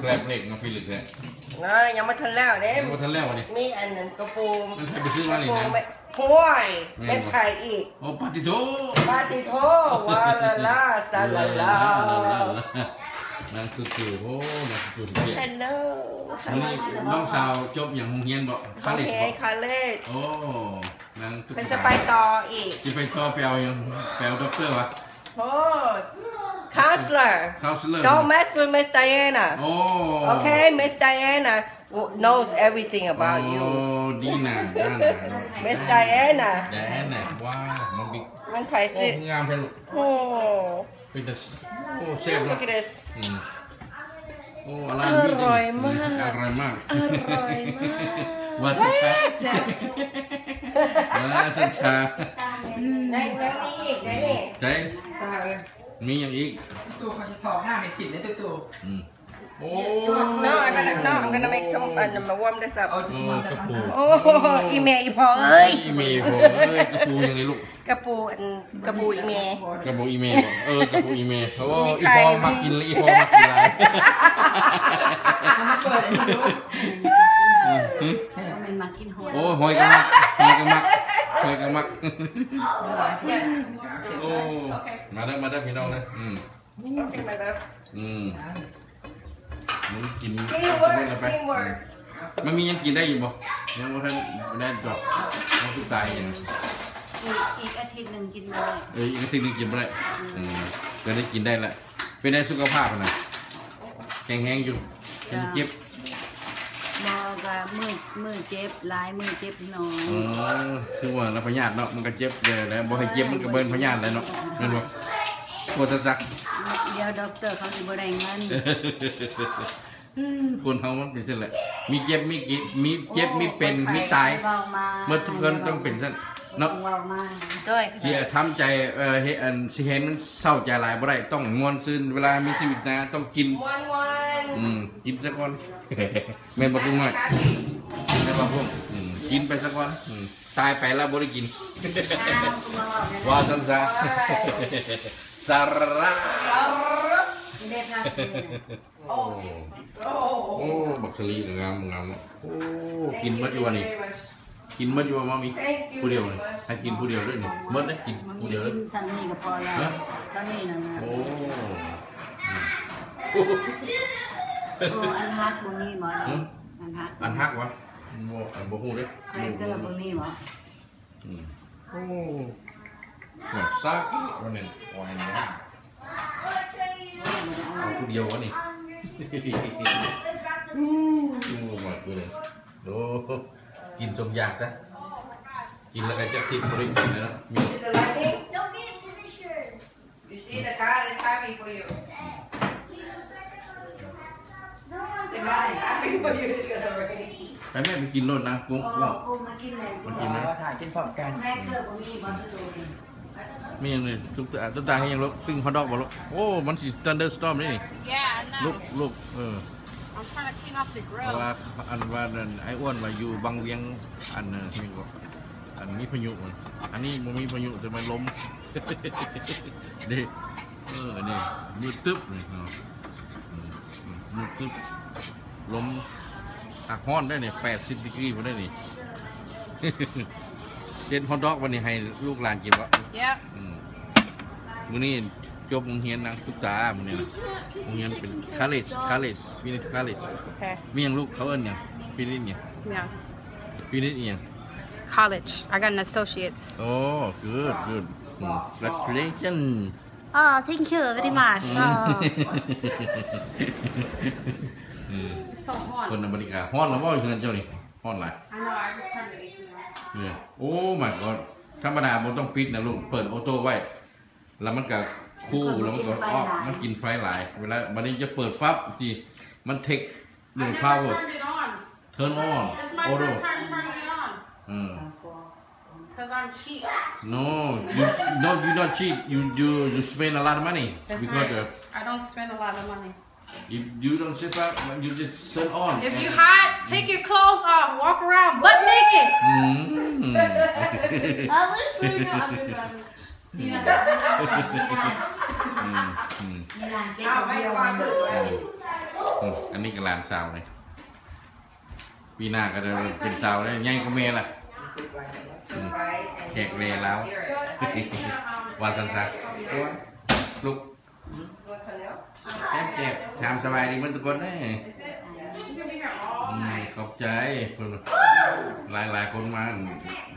crab leg ເນາະ ພີ່ເລັກແທ້. ເອີ ຍັງບໍ່ທັນແລ້ວເດ້ ຍັງບໍ່ທັນແລ້ວນີ້. ມີອັນນັ້ນກະປູ ມັນໃຜໄປຊື້ມານີ້ນະ? ໂອ້ຍ ແມ່ນໃຜອີກ? ໂອ້ ປາຕິໂທ ປາຕິໂທ ວາລາລາ ຊາລາລາ ນາງຕຸຕູ ໂອ້ ນາງຕຸຕູ ເຮັດ Hello ມື້ນີ້ນ້ອງສາວຈົບຫຍັງ ໂຮງຮຽນບໍ? ຄອລເລຈບໍ? ຄອລເລຈ ໂອ້ ນາງຕຸຕູ ເພິ່ນຈະໄປຕໍ່ອີກ ຊິໄປຕໍ່ ໄປເອົາຫຍັງ? ໄປເອົາດັອກເຕີຫວາ? ໂອ້ counselor counselor. Don't mess with Miss Diana. ໂອ້ Okay, Miss Diana knows everything about you. ໂອ້ ດີນາ ນານາ Miss Diana. Diana ວ້າວ ມັນບີ ມັນໃຜຊິ ໂອ້ ງາມແທ້ລູກ. ໂອ້ ເປັນຕາ ໂອ້ ແຊບເນາະ. Look at this. ອືມ ໂອ້ ອະລ່າມ ອະຮ່ອຍມາກ ອືມ ອະຮ່ອຍມາກ ອະຮ່ອຍມາກ ວ່າຊັ້ນຊະ ວ່າຊັ້ນຊະ. ໄດ້ ໄດ້ມີອີກ ໄດ້ອີກ ໃຈ ຕາຍເອີຍ ມີຫຍັງອີກ? ຕູ້ໆ ເຂົາຊິຖອກໜ້າແມ່ຖິ້ມເດ້ຕູ້ໆ. ອືມ ໂອ້ No, I'm gonna, no, I'm gonna make some, ອັນ ມາວອມເດີ ເອີ ເອົາ ເອີ ກະປູ ໂອ້ ອີ່ແມ່ອີ່ພໍ່ເອີຍ ອີ່ແມ່ອີ່ພໍ່ເອີຍ ກະປູຫຍັງນີ້ລູກ? ກະປູອັນ ກະປູອີ່ແມ່ ກະປູອີ່ແມ່ ເອີ ກະປູອີ່ແມ່. ໂອ້ ອີ່ພໍ່ມັກກິນ ອີ່ພໍ່ມັກກິນຫຼາຍ. ເອົາມາເປີດອັນນີ້ດູ ອືມ ມັນມັກກິນຫອຍ. ໂອ້ ຫອຍກະມັກ ຫອຍກະມັກ ຫອຍກະມັກ. ໂອ້ ມາເດີ ມາເດີພີ່ນ້ອງເດີ. ອືມ ອືມ ມັນກິນ Teamwork, teamwork. ມັນມີຫຍັງກິນໄດ້ຢູ່ບໍ່? ຍັງບໍ່ທັນໄດ້ດອກ ມັນຄືຕາຍຢູ່ນະ. ອີກ ອີກອາທິດໜຶ່ງກິນບໍ່ໄດ້. ເອີ ອີກອາທິດໜຶ່ງກິນບໍ່ໄດ້. ອືມ ອືມ ກໍໄດ້ກິນໄດ້ລະ. ເປັນໃດສຸຂະພາບນະ? ແຂງແຮງຢູ່? ຍັງເຈັບ? ບໍ່ ກໍມື້ ມື້ເຈັບຫຼາຍ ມື້ເຈັບໜ້ອຍ. ອໍ ຄືວ່າລະພະຍາດເນາະ ມັນກໍເຈັບແດ່ແຫຼະ ບໍ່ໃຫ້ເຈັບມັນກໍເປັນພະຍາດແຫຼະເນາະ ແມ່ນບໍ່? ປວດສັກໆ ດຽວດັອກເຕີເຂົາຊິບໍ່ໄດ້ເງິນ. ຄົນເຮົາມັນເປັນຊັ້ນແຫຼະ ມີເຈັບມີກິນ ມີເຈັບມີເປັນມີຕາຍ ເບິດທຸກຄົນຕ້ອງເປັນຊັ້ນເນາະ. ໂດຍ ຊິທຳໃຈ ເອີ ເຮັດ ອັນ ຊິເຮັດມັນເສົ້າໃຈຫຼາຍບໍ່ໄດ້ ຕ້ອງມ່ວນຊື່ນ ເວລາມີຊີວິດນາຕ້ອງກິນ ມ່ວນໆ ອືມ ກິນຊະກ່ອນ. ແມ່ນບໍ່ ລຸງນ້ອຍ? ແມ່ນບໍ່ ລຸງ? ອືມ ກິນໄປຊະກ່ອນ. ອືມ ຕາຍໄປແລ້ວບໍ່ໄດ້ກິນ ວ່າຊັ້ນຊະ. ສາລະ ໂອ້ ໂອ້ ບັກສາລີກໍງາມ ງາມເນາະ. ໂອ້ ກິນໝົດຢູ່ວະນີ້? ກິນໝົດຢູ່ບໍ່ ມາມີ? ຜູ້ດຽວນີ້ ໃຫ້ກິນຜູ້ດຽວເລີຍນີ້ ໝົດເດ້ ກິນຜູ້ດຽວເລີຍ. ກິນສ່ຳນີ້ກໍພໍແລ້ວ ເທົ່ານີ້ນະ. ໂອ້ ໂອ້ ອັນຫັກບໍ່ມີບໍ່? ຫື? ອັນຫັກ ອັນຫັກຫວາ? ບໍ່ ອັນ ບໍ່ຮູ້ເດ້ ຄາແຣັກເຕີບໍ່ມີບໍ່? ອືມ ໂອ້ ສາກວັນນີ້ ໂອ້ຍ ເອົາຜູ້ດຽວວະນີ້. ໂອ້ ມາຄືເລີຍ. ໂອ້ ກິນສົມຢາກຊະ ກິນແລ້ວກໍຈັກທິດບໍລິກິນເນາະ. It's a lighting? Don't be a physician. You see, the God is happy for you. The God is happy for you. It's gonna rain. ໄປແມ່ ໄປກິນໂລດນະ ກຸ້ງ ກຸ້ງ ມາກິນແມ່ ມາກິນນະ ເອີ ຖ້າກິນພ້ອມກັນ. ແມ່ເກີດບໍ່ມີບໍ່? ມີຫຍັງນີ້? ຕຸກຕາ ຕຸກຕາເຮັດຫຍັງລູກ? ປີ້ງຮອດດອກບໍ່ລູກ? ໂອ້ ມັນຊິ thunderstorm ເດ້ນີ້. Yeah, I know. ລຸກ ລຸກ ເອີ I'm trying to clean off the grill. ເພາະວ່າ ອັນວ່ານັ້ນ ອ້າຍອ້ວນວ່າຢູ່ວັງວຽງ ອັນ ເອີ ຫຍັງກໍ ອັນມີພາຍຸ ອັນນີ້ບໍ່ມີພາຍຸ ແຕ່ວ່າລົມ ເດ້. ເອີ ນີ້ມືດຕຶບນີ້ເນາະ ອືມ ມືດຕຶບ ລົມ ອາກາດຮ້ອນໄດ໋ນີ້ ແປດສິບດີກຣີພຸ້ນໄດ໋ນີ້. ເຮັດຮອດດອກບັດນີ້ໃຫ້ລູກຫຼານກິນບໍ່? Yeah. ອືມ ມື້ນີ້ຈົບໂຮງຮຽນນາງຕຸກຕາ ມື້ນີ້ນະ ໂຮງຮຽນເປັນ college college Phoenix College. ໂອເຄ ມີຫຍັງລູກ ເຂົາເອີ້ນຫຍັງ? Phoenix ຫຍັງ? ຫຍັງ? Phoenix ອີ່ຫຍັງ? College. I got an associate's. Oh, good, good. Congratulations. Oh, thank you very much. ອືມ ເອີ ຄົນອາເມລິກາ ຮ້ອນແລ້ວບໍ່ ເຮືອນເຈົ້ານີ້ ຮ້ອນຫຼາຍ? I know, I just turned the A C on. ເອີ Oh my god ທຳມະດາບໍ່ຕ້ອງປິດນະລູກ ເປີດໂອໂຕ້ໄວ້ ແລ້ວມັນກະຄູ ແລ້ວມັນກະ ມັນກິນໄຟຫຼາຍ ເວລາບັດນີ້ຈະເປີດປັບ ມັນ take no power. Turn on. It's my first time turning it on. ເອີ 'Cause I'm cheap. No, you, no, you not cheap. You, you, you spend a lot of money. That's because right. I don't spend a lot of money. If you don't save up, you just turn on. If you hot, take your clothes off, walk around butt naked. ອືມ At least bring your underwear. ອືມ ອືມ ອັນນີ້ກໍຫຼານສາວນີ້ ປີໜ້າກໍຈະເປັນສາວໄດ້ ໃຫຍ່ກວ່າແມ່ລະ ອືມ ແຂກແລລາວ ວ່າຊັ້ນຊະ ລູກ ແຈບໆ ຖາມສະບາຍດີເບິດທຸກຄົນເດ້. ອືມ ຂອບໃຈເພິ່ນ ຫຼາຍໆຄົນມາ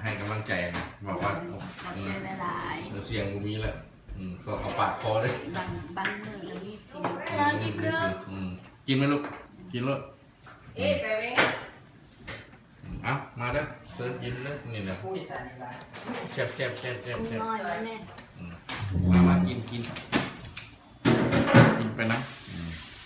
ໃຫ້ກຳລັງໃຈນະ ບອກວ່າ ຂອບໃຈຫຼາຍໆ ເອີ ສຽງບໍ່ມີແລ້ວ ອືມ ກໍເຂົ້າປາກຄໍເດ້ ບາງ ບາງມື້ລະມີສຽງ ອືມ ມີສຽງ ອືມ ກິນໄໝລູກ ກິນໂລດ ເອີ ອືມ ເອົາ ມາເດີ ເຊີນກິນເດີ ນີ້ນະ ແຊບໆ ແຊບໆ ແຊບໆ ອືມ ມາ ມາ ກິນ ກິນ ກິນໄປນຳ.